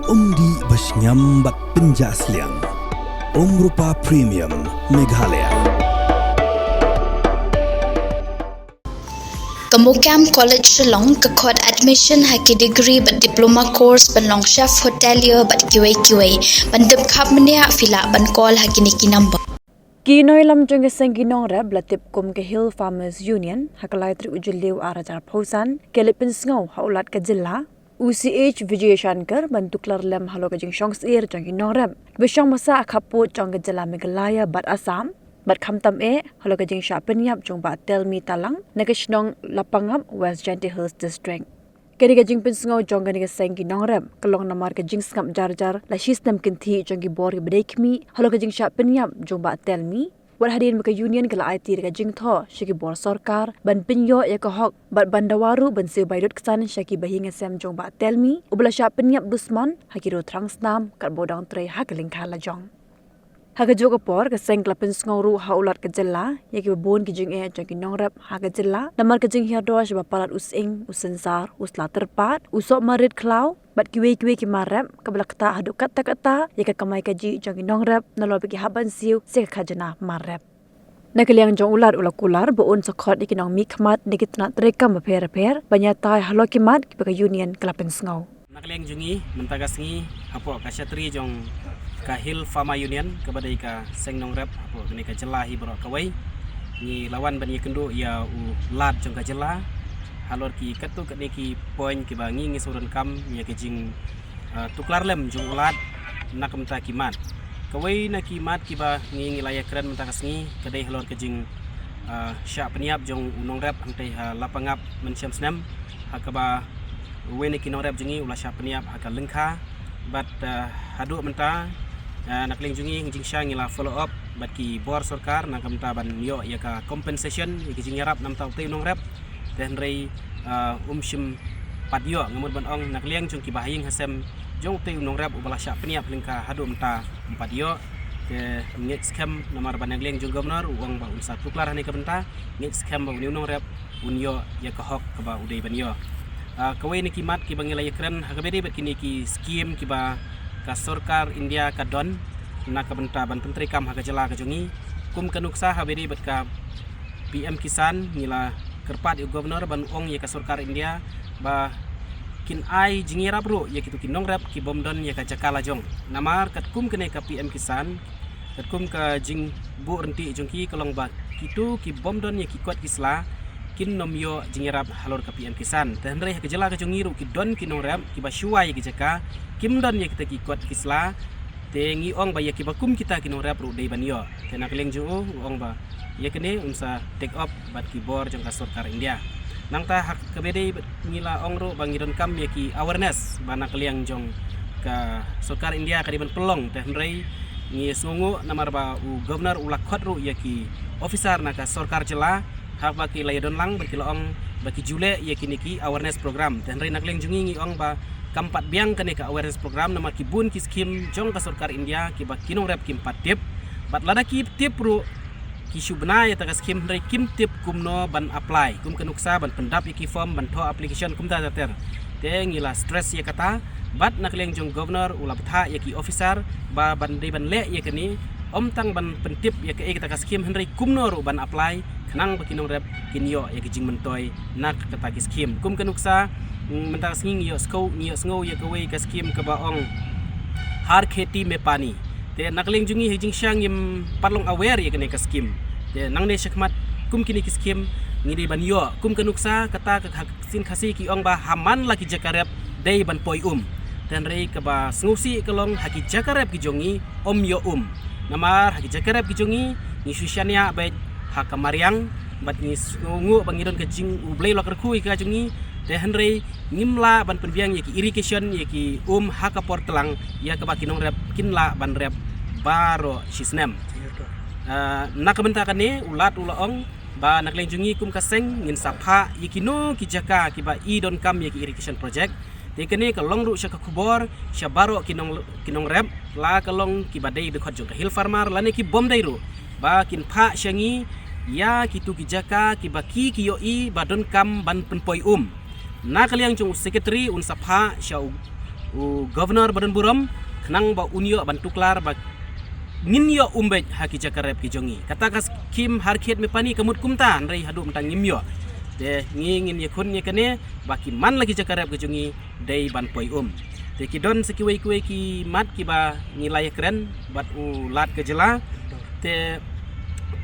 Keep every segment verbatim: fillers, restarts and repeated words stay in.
Umdih ba shngiam bad pynjah sliang. Umrupa Premium Meghalaya. Ka MOKAM College Shillong ka khot admission ha ki degree bad diploma course ban long chef hotelier bad kiwei kiwei. Ban tip khapkhap mynta phi lah ban call ha kine ki number. Ki nongïalam jong ka seng ki nongrep ba la tip kum ka Hill Farmers Union ha ka lai tarik u Jylliew ar hajar arphew san ki la pynsngew ha u Lat ka jylla u C H Vijayashankar ban tuklar lem halor ka jingshong syier jong ki nongrep ba shong basa ha khappud jong ka jylla Meghalaya bad Assam, bad khamtam eh halor ka jingshah pynïap jong Bah Telmi Talang na ka shnong Lapangap, West Jaintia Hills District. Kane ka jingpynsngew jong kane ka seng ki nongrep ka long namar ka jingsngap jar jar la shisnem kynthih jong ki bor kiba dei khmih halor ka jingshah pynïap jong Bah Telmi. Wat hadien ba ka Union ka la aiti da ka jingthoh sha ki bor sorkar ban pynïoh ïa ka hok bad ban dawa ruh ban siew bai dud ksan sha ki bahaïing hasem jong Bah Telmi uba la shah pynïap dusmon ha ki riew thrang snam katba u dang trei ha ka lyngkha lajong. Ha kajuh ka por ka seng ka la pynsngew ruh ha u Lat ka jylla ïa kiba bun ki jingeh jong ki nongrep ha ka jylla namar ka jinghiar doh shaba palat u sying, u synsar, u sla tyrpad, u soh marit khlaw bad kiwei kiwei ki mar rep kaba la ktah haduh katta katta ïa ka kamai kajih jong ki nongrep nalor ba ki hap ban siew sha ka khajna mar rep. Na ka liang jong u Lat u la kular ba un sa khot ïa ki nongmihkhmat na ki tnat treikam bapher bapher ban ïatai halor ki mat kiba ka Union ka la pynsngew. Na ka liang jong ngi mynta ka sngi hapoh ka shatri jong ka Hill Farmer Union kaba dei ka seng nongrep hapoh kane ka jylla hi baroh kawei, ngi la wan ban ïakynduh ïa u Lat jong ka jylla halor ki katto katne ki point kiba ngi ngi sngewdonkam ïa ka jing, ah, tuklar lem jong u Lat na ka bynta ki mat. Kawei na ki mat kiba ngi ngi la ïakren mynta ka sngi ka dei halor ka jing, ah, shah pynïap jong u nongrep hangtei ha Lapangap mynshem snem ha kaba uwei na ki nongrep jong ngi u la shah pynïap ha ka lyngkha bad, ah, haduh mynta, ah, na ka liang jong ngi jingshisha ngi la follow up bad ki bor sorkar na ka bynta ban ïoh ïa ka compensation ïa ka jingïarap na ka bynta utei u nongrep. Te hynrei, ah, um shym pat ïoh, nga mut ban ong na ka liang jong ki bahaïing hasem jong utei u nongrep uba la shah pynïap lyngkha haduh mynta um pat ïoh. Te ngeit skhem namar ba na ka liang jong u Governor u ong ba un sa tuklar ha kane ka bynta, ngeit skhem ba une u nongrep un ïoh ïa ka hok kaba u dei ban ïoh. Ah, kawei na ki mat kiba ngi la ïakren ha kaba dei bad kine ki skim kiba ka sorkar India ka don na ka bynta ban pyntreikam ha ka jylla ka jong ngi. Kum ka nuksa ha kaba dei bad ka P M Kisan ngi la kyrpad ïa u Governor ban ong ïa ka sorkar India ba kin ai jingïarap ruh ïa kito ki nongrep ki bym don ïa ka jaka lajong. Namar katkum kane ka P M Kisan, katkum ka jingbuh rynti jong ki ka long ba kito ki bym don ïa ki kot ki sla kin nym ïoh jingïarap halor ka P M Kisan. Te hynrei ha ka jylla ka jong ngi ruh ki don ki nongrep kiba shuwa ïa ki jaka kim don ïa kita ki kot ki sla. Te ngi ong ba ïa kiba kum kita ki nongrep ruh dei ban ïoh. Te na ka liang jong u u ong ba ïa kane un sa take up bad ki bor jong ka sorkar India. Nangta ha kaba dei ngi la ong ruh ba ngi donkam ïa ki awareness ba na ka liang jong ka sorkar India ka dei ban pynlong, te hynrei ngi sngewnguh namar ba u Governor u la khot ruh ïa ki officer na ka sorkar jylla ha ba ki la ïadon lang ba ki la ong ba ki ju leh ïa kine ki awareness program. Te hynrei na ka liang jong ngi ngi ong ba kam pat biang kane ka awareness program namar ki bun ki skim jong ka sorkar India kiba ki nongrep kim pat tip. Bad lada ki tip ruh ki shu bna ïa kata ka skim hynrei kim tip kumno ban apply, kum ka nuksa ban pyndap ïa ki form, ban thoh application kumta ter ter. Te ngi la stress ïa kata bad na ka liang jong u Governor u la bthah ïa ki officer ba ban dei ban leh ïa kane, ym tang ban pyntip ïa kaei kata ka skim hynrei kumno ruh ban apply khnang ba ki nongrep kin ïoh ïa ki jingmyntoi na kata ki skim. Kum ka nuksa, mm, mynta ka sngi ngi ïohsngew, ngi ïohsngew ïa kawei ka skim kaba ong Har Kheti Mein Pani. Te na ka liang jong ngi ha jingshisha ngim pat long aware ïa kane ka skim. Te nangne shakhmat kum kine ki skim ngi dei ban ïoh, kum ka nuksa kata ka ha ka ktien Khasi ki ong ba ha man la ki jaka rep dei ban poi um. Te hynrei kaba sngewsih ka long ha ki jaka rep ki jong ngi ym ïoh um. Namar ha ki jaka rep ki jong ngi ngi shu shaniah beit ha ka mariang bad ngi sngewnguh ba ngi don ka jing, U Blei u la kyrkhu ïa ka jong ngi. Te hynrei ngim lah ban pynbiang ïa ki irrigation, ïa ki um ha ka por tlang ïa kaba ki nongrep kin lah ban rep baroh shi snem. Ah, na ka bynta kane u Lat u la ong ba na ka liang jong ngi kum ka seng ngin sa phah ïa kino ki jaka kiba i donkam ïa ki irrigation project. Te kane ka long ruh sha ka khubor sha baroh ki nong, ki nongrep, la ka long kiba dei dkhot jong ka Hill Farmer lane ki bym dei ruh, ba kin phah sha ngi ïa kito ki jaka kiba ki, ki ïohi ba donkam ban pynpoi um. Na ka liang jong u Secretary un sa phah sha u U Governor ba don burom, khnang ba un ïoh ban tuklar ba ngin ïoh um beit ha ki jaka rep ki jong ngi. Kata ka skim Har Khet Mei Pani ka mut kumta, hynrei haduh mynta ngim ïoh. Te ngi ngin ïakhun ïa kane ba ki man la ki jaka rep ki jong ngi dei ban poi um. Te ki don sa kiwei kiwei ki mat kiba ngi la ïakren bad u Lat ka jylla. Te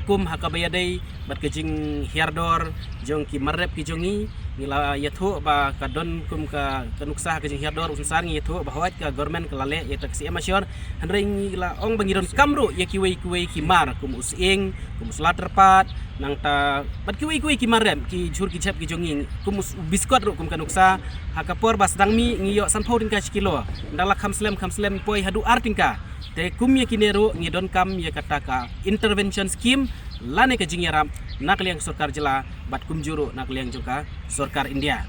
kum ha kaba ïadei bad ka jinghiar dor jong ki mar rep ki jong ngi, ngi la ïathuh ba ka don kum ka, ka nuksa ha ka jinghiar dor u synsar. Ngi ïathuh ba hooid ka government ka la leh ïa kata ka C M ashore, hynrei ngi la ong ba ngi donkam ruh ïa kiwei kiwei ki mar kum u sying, kum u sla tyrpad, nangta bad kiwei kiwei ki mar rep, ki jhur ki jhep ki jong ngi, kum u s-, u biskot ruh kum ka nuksa. Ha ka por ba sdang mih ngi ïoh sanphew tyngka shi kilo, ynda la kham slem kham slem poi haduh ar tyngka. Te kum ïa kine ruh ngi donkam ïa kata ka intervention scheme lane ka jingïarap na ka liang sorkar jylla bad kumjuh ruh na ka liang jong ka sorkar India.